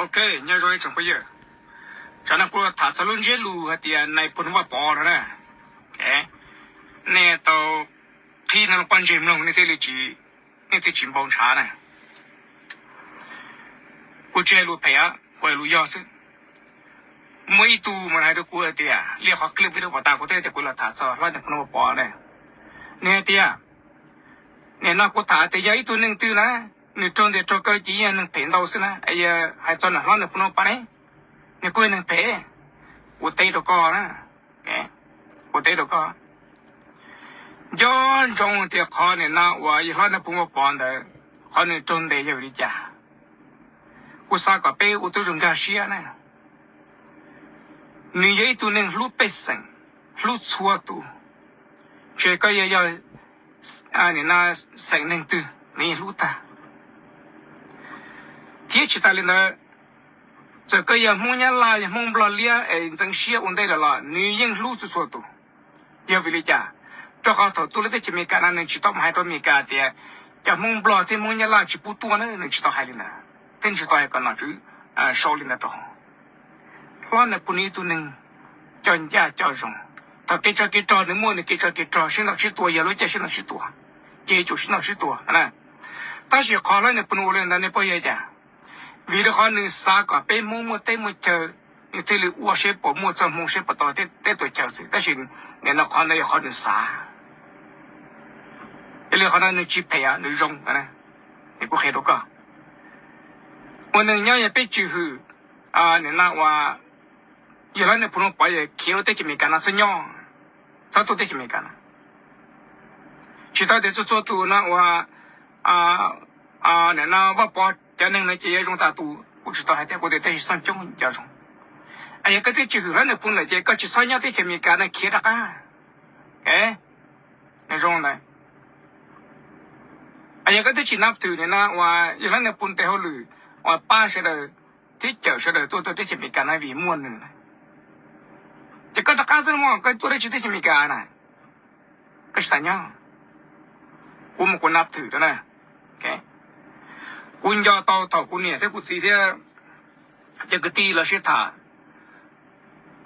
Ok, nyob zoo ib tsoom phooj ywg. Tsam no kuv tham txog lub ntsiab lus hais tias nais phoo Vaj Pov no na. Nej tau qhib no lub pob ntseg mloog, nej thiaj li tsis, nej thiaj tsis npau ntshav na. Kuv tsis hais lus phem, kuv hais lus yog xwb. Muaj ib tug mas hais rau kuv hais tias, liaj qhov clip video pom tas kuv thiaj tias kuv los tham txog hlob nais phoo Vaj Pov na. Nws hais tias, nim no kuv tham tias yog ib tug neeg twg na, nws raug ntes raug kaw ces yeej yog neeg phem ntau xwb na, es yog hais txog nws hlob nais phoo Vaj Pov ne, nws kuj yog neeg phem. Kuv teb rau koj na, kuv teb rau koj, nco ntsoov tias qhov nim no uas yog hlob nais phoo Vaj Pov ntawd, qhov nws raug ntes yog vim li cas? Kuv xav kom peb ua tib zoo nkag siab na. Nws yog ib tug neeg hlub pej xeem, hlub txhua tus, tsis hais koj yog, yog nim no xeem neeg twg nws yeej hlub tag. Thiab tsis tas li ntawd, txawm koj yog Hmoob Nyab Laj, yog Hmoob Nplog liab es ntxeev siab ua ntej lawm los nws yeej hlub txhua txhua tus. Yog vim li cas? Rau qhov thaum tuaj lub teb chaws Amelikas no nws tsis tau mus hais rau Amelikas tias cov Hmoob Nplog thiab Hmoob Nyab Laj tsis pub tuaj na, nws tsis tau hais li ntawd, thiab nws tsis tau hais kom nom tswv sau li ntawd rau. Hlob nais phoo nws ib tug neeg coj ncaj coj zoo. Thaum kev tsov kev rog nws muaj nws kev tsov kev rog, sib ntaus sib tua, yog lub caij sib ntaus sib tua ces yuav tsum sib ntaus sib tua na. Tab sis qhov hlob nais phoo ua li ntawd nej paub yog cas? Vim rau qhov nws xav kom peb Hmoob muaj teb muaj chaw, nws thiaj li ua seb puas muaj txoj hmoo, seb puas tau teb tau chaw xwb. Tab sis nim no qhov ntawd yog qhov nws xav, yog li qhov no nws tsis phem, nws zoo. Kuv qhia rau koj, ua neeg nyob yog peb tsis hwm, nim no uas yog hlob nais phoo Vaj Pov yog khiav lub teb chaws Amelikas no txhob nyob, txhob tuaj teb chaws Amelikas no. Tsis tau tias txhua txhua tus no uas nim no Vaj Pov cov neeg no ces yuav zoo tas tus, kuv tsis tau hais tias kuv tias tab sis txhob coob cov zoo. Yog koj twb tsis hwm hlob nais phoo lawm ces koj tsis txhob nyob teb chaws Amelikas no, khiav rov qab. Zoo ntawd. Yog koj twb tsis nab thwm nim no uas yog hlob nais phoo tes hauj lwm uas pab sawv daws thiab cawm sawv daws tuaj tuaj teb chaws Amelikas no vim muaj nws, ces koj rov qab xwb, koj tuaj dab tsi teb chaws Amelikas na? Koj tsis tas nyob. Kuv mus kuv nab thwm rau na. Kuv nco tau thaum kuv niam thiab kuv txiv thiab cov kwv tij los sib tham,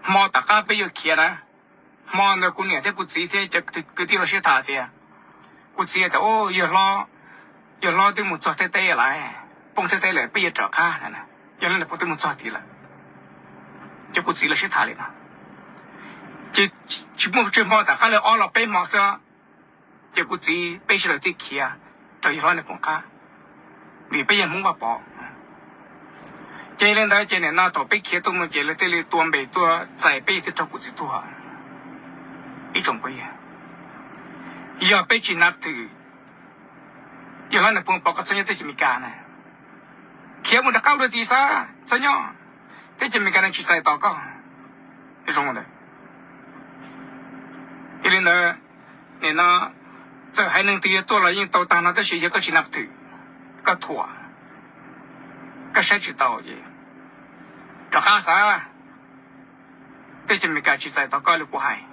hmo tom qab peb yuav khiav na, hmo ntawd kuv niam thiab kuv txiv thiab cov kwv tij los sib tham tias, kuv txiv tias, yog hlob, yog hlob twb mus txog Thaib teb lawm, poob Thaib teb lawm peb yuav rov qab. Yog hlob nais phoo twb mus txog tid lawm, ces kuv txiv los sib tham li no, ces tsis muaj tsawg hmo, tom qab li ob los peb hmo xwb, ces kuv txiv peb sawv daws thiaj khiav rau yog hlob nais phoo qab, vim peb yog Hmoob Vaj Pov. Ces li ntawd ces nim no thaum peb khiav tuaj mus ces lawv thiaj li tua npe tuaj txais peb thiab raug kuv txiv tuag. Ib tsoom phooj ywg, yog peb tsis nab thwm yog hlob nais phoo Vaj Pov, koj txhob nyob teb chaws Amelikas na, khiav mus rov qab ua dua tid xwb, txhob nyob, teb chaws Amelikas no tsis txais tos koj. Zoo ntawd. Yog li ntawd, nim no txawm haiv neeg twg yuav tuaj los yeej tau tag no, tab sis yog koj tsis nab thwm, koj thuam, koj saib tsis taus ces rov qab xwb, teb chaws Amelikas tsis txais tos koj li kuv hais.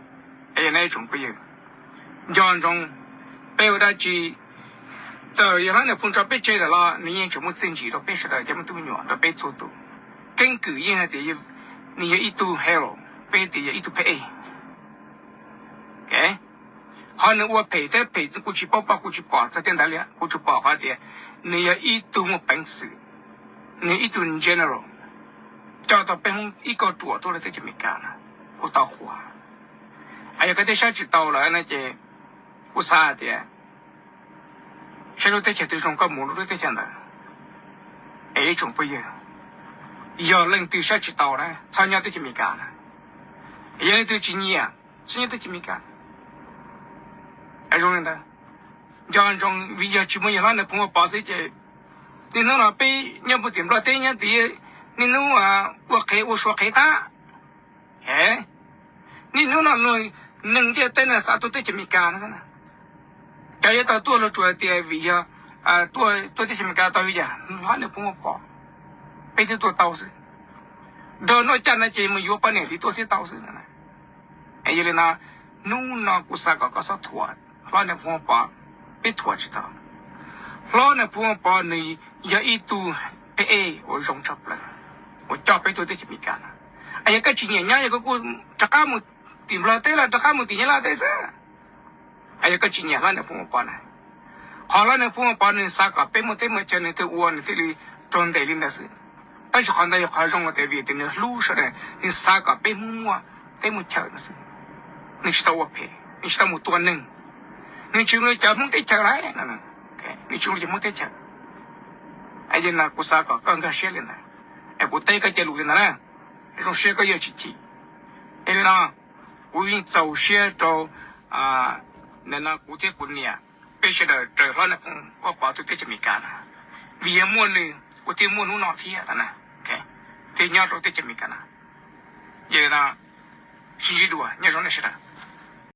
Es yog no ib tsoom phooj ywg, nco ntsoov, peb ua dab tsi, txawm yog hlob nais phoo tso peb tseg lawm los nws yeej tseem muaj txiaj ntsig rau peb sawv daws cov me tub me nyuam, rau peb txhua tus. Keeb kwm yeej hais tias nws yog ib tug hero, peb tias yog ib tug phem. Qhov nws ua phem thiab phem kuv tsis paub, kuv tsis pom txog tej ntawd li, kuv tsuas pom qhov tias nws yog ib tug muaj peev xwm, nws yog ib tug general, coj tau peb Hmoob ib kauj ruam tuaj rau teb chaws Amelikas no, kuv tau qhuas. Yog koj twb saib tsis taus lawm no ces kuv xav hais tias saib lub teb chaws twg zoo koj mus lub teb chaws ntawd. Es ib tsoom phooj ywg, yog leej twg saib tsis taus na txhob nyob teb chaws Amelikas na, yog leej twg tsis nyiam txhob nyob teb chaws Amelikas. Zoo li ntawd, nco ntsoov, vim yog tsis muaj yog hlob nais phoo Vaj Pov xwb ces niaj hnub no peb nyob puag tim Nplog teb nyob tid, niaj hnub ua qhev ua Suav qhev tab. Niaj hnub no luag neeg ntiaj teb no xav tuaj teb chaws Amelikas no xwb. Cov yuav tau tuaj luag tsuas hais tias vim yog tuaj teb chaws Amelikas tau yam hlob nais phoo Vaj Pov, peb thiaj tuaj tau xwb. Nrog noj caj no ces mus yuav poj niam tim tuaj thiaj tau xwb. Yog li no, hnub no kuv xav kom koj txhob thuam hlob nais phoo Vaj Pov, peb thuam tsis tau. Hlob nais phoo Vaj Pov nws yog ib tug phem uas zoo tshaj plaws. uas coj peb tuaj teb chaws Amelikas na. Yog koj tsis nyiam nyob, yog koj kuj rov qab mus tim Nplog teb los rov qab mus tim Nyab Laj teb xwb. Yog koj tsis nyiam hlob Nais Phoo ua pov na, qhov hlob Nais Phoo ua pov nws xav kom peb muaj teb muaj chaw nws thiaj ua, nws thiaj li raug ntes li ntawd xwb. Tab sis qhov ntawd yog qhov zoo tias vim tias nws hlub sawv daws, nws xav kom peb Hmoob muaj teb muaj chaw no xwb. Nws tsis tau ua phem, nws tsis tau mus tua neeg, nws tsis ua li cov Hmoob teb chaws lawm, nws tsis ua li cov Hmoob teb chaws. Kuv xav kom koj nkag siab li ntawd, es kuv teb koj cov lus li ntawd na, zoo siab koj yuav tsis chim. Yog li no, kuv yeej txaus siab rau, ntawm no kuv thiab kuv niam, peb sawv daws raws hlob Nais Phoo ua pov tuaj teb chaws Amelikas na, vim yog muaj nws kuv thiaj muaj hnub no thiab na, thiaj nyob rau teb chaws Amelikas na. Yog li no, sib ntsib dua, nyob zoo nej sawv daws.